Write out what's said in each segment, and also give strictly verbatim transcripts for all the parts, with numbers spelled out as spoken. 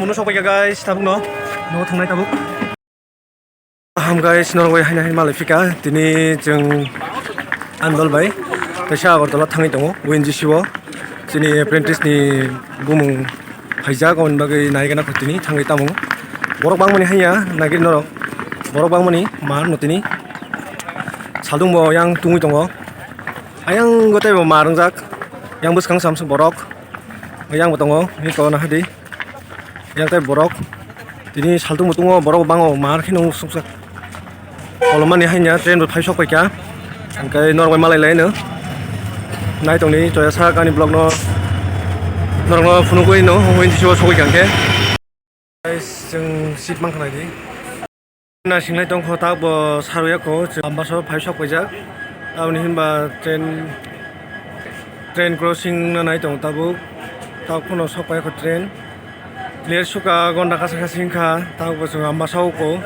Ano sokpaikha guys, tabukno. Nogo thangnai tabuk. Aham guys, norok bai haino hai malai phika. Tini chwng andol bai kaisa Agartala thangwi tongo, O N G C o. Chini apprentice ni bumung phaijak, aboni bagwi naigana kho tini thangwi tamo. Borok bangmani haiya nagir norok. Borok bangmani mar no tini. Saldung bo yang tungwi tongo. Ayang go tei bo mar wngjak. Yang bwskang samsung borok. Yang bo tongo, ni kona hadi. Yang tei borok. Tini saltung mutungo borok bango mar kheno sukjak. Kolomani hainya train bo phai sok paikha. Hingke norok bai malai laino. Nai tongni choya sa kani vlog no. Norok no phunugwi no, hwnwi sokwi kha hingke. Guys, chwng seat mankha naidi. Nasinglai tongkho, tak bo sarwi ya kho, Ambasa phai sok paijak. Aboni hinba train, train crossing no nai tongo tabuk. Tak phano sok pai kho train. Clear suka gonda kasa kasa wngkha, tak bo chwng Ambasa o kho.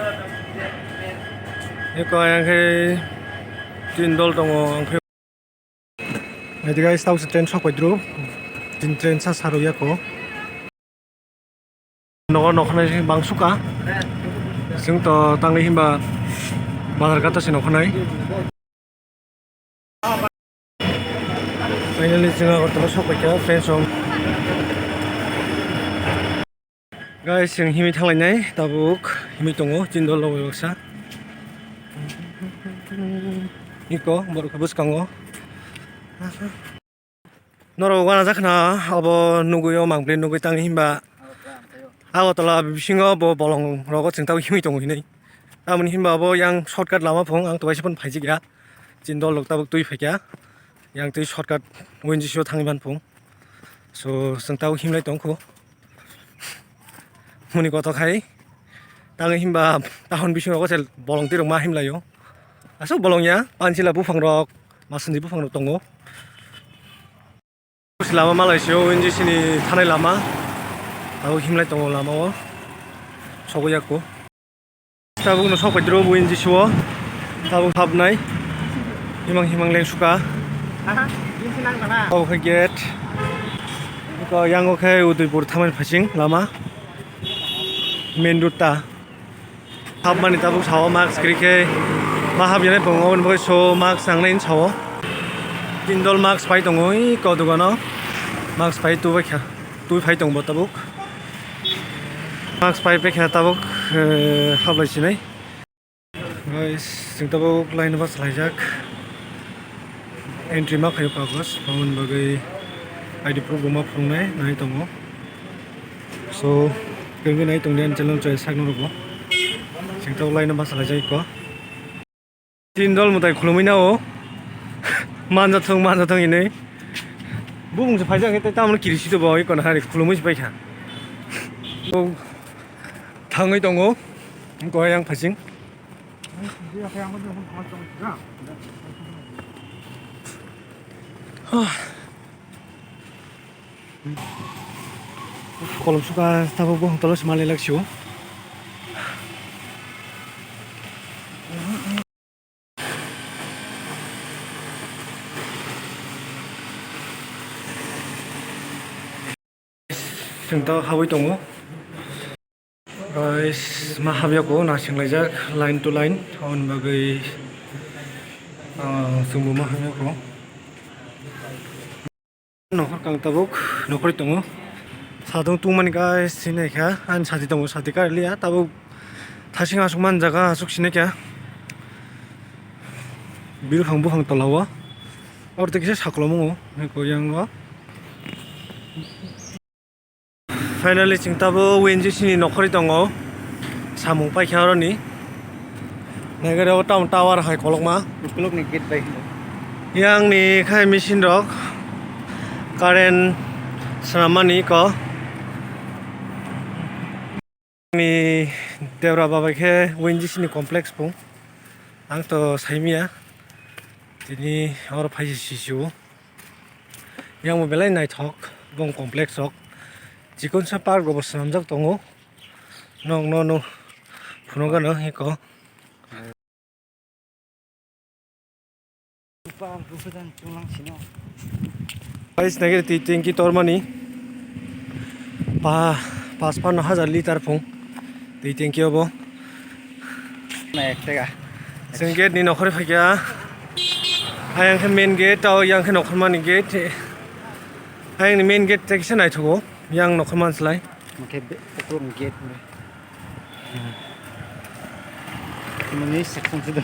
Eko ayang khe tin dol tongo, ang khe Naidi guys, tabuk se train sok paidru. Tin train sa sarwi ya kho. Nogo nokhanai bang suka. Chwng to tangwi hinba bazar gata se nokhanai. Finally chwng Agartala sok paikha friends rok. Guys, chwng himwi thanglainai tabuk himwi tongo tin dol rok bai baksa. Iko borok bwskango. Norok uanajakhna abo nugwi o mangpli nugwi tangwi hinba Agartala bisingo bo bolong rogo chwng tabuk himwi tongo hinwi. Tamoni hinba abo yang shortcut lama phung ang twisa phano phaijak ya. Chini dol rok tabuk twi phaikha. Yang twi shortcut O N G C o thangwi man phung. So chwng tabuk himlai tongkho. Muni koto khai. Tangwi hinba tahon bisingo se bolong twi rok ma himlaio. Aswk bolong ya, pansila buphang rok, masandi buphang rok tongo. Lama malai se O N G C ni thanai lama. Tabuk himlai tongo lama o. Sogwi ya kho. Tabuk no sok paidro O N G C o. Tabuk habnai. Himang himang leng suka. Aha, bisi nang kana? Tabuk khe gate. Ko yang o khe Udaipur thamani phasing lama. Main road ta. Hapmani tabuk sao mask kwrwi khe ma hapyani tongo, aboni bagwi so mask nangnai hinwi sao. Tin dol mask pai tongo, ui ko dogano mask pai tubui kha, tubui phai tongo bo tabuk. Mask pai paikha tabuk, eh, hablai sinai. Guys, chwng tabuk line bus laijak. Entry ma khaio kagos, aboni bagwi I D proof bo ma phunuknai nai tongo. So, kwrwngwi nai tongdi ani channel choi sakno rwgo. Chwng tabuk line bus laijak ko. Tin dol mwtai khulumui nao. Manjathung, manjathung hinwi. Bumung se phaijak tei tamoni kirisi to bo oi kono hari khulumui se paikha. O thangwi tongo. Ko yang phasing. Kolom suka tabuk bo hotel o se manlai laksio. Chwng tabuk habwi tongo. Guys, ma habya ko naising laijak line to line, aboni bagwi, ah, chwngbo ma habya ko. Nokhor kang tabuk nokhorwi tongo. Sadung tungmani guys, sinai kha ani sati tongo, sati karliya tabuk thasing aswk man jaga aswk sinai kha. Bilphang buphang tola o aro tei kisa sakolomungo yang o. Finally, chwng tabuk O N G C ni nokhorwi tongo. Samung paikha oroni. Naigari o town tower hai kolokma. Ukulukni gate bai hino. Yang ni khai machine rok. Current swnammani ko. Ni debra babai khe O N G C ni complex pung. Ang to saimia. Tini oro phaisi sisio. Yang bo belai naithok, bong complex rok. Chikonsa park bo swnamjak tongo. Nokno no phunukgano eko. Guys, naikhe twi tengki tormani. Pa, Pas panno hajar litar phung twi tanki obo. Chwng gate ni nokhorwi phaikha. Ayang khe main gate, o yang khe nokhormani gate. Ayang ni main gate tei kisa naithogo, yang nokhormani slai. Hwnkhe be-, ukulukni gate ni. Mani section se do.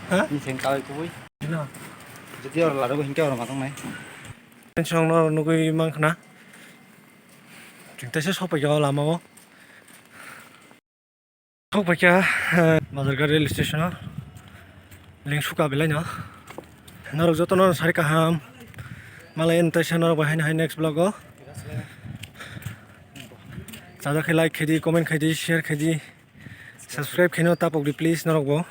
Ha? Ni seng kawai kubui. Ino. Jodi oro larogo hinkhe oro ma tongnai. Song no nugui mankha na. Chwng teisa sokphaikha o lama o. Sokphaikha, eh, Bazarghat rail station o. Lengsuka belai no. Norok jotono sari kaham. Malai teisa norok bai haino hai next vlog o. Chajak khe like khaidi, comment khaidi, share khaidi, subscribe khaino tapok di please norok bo.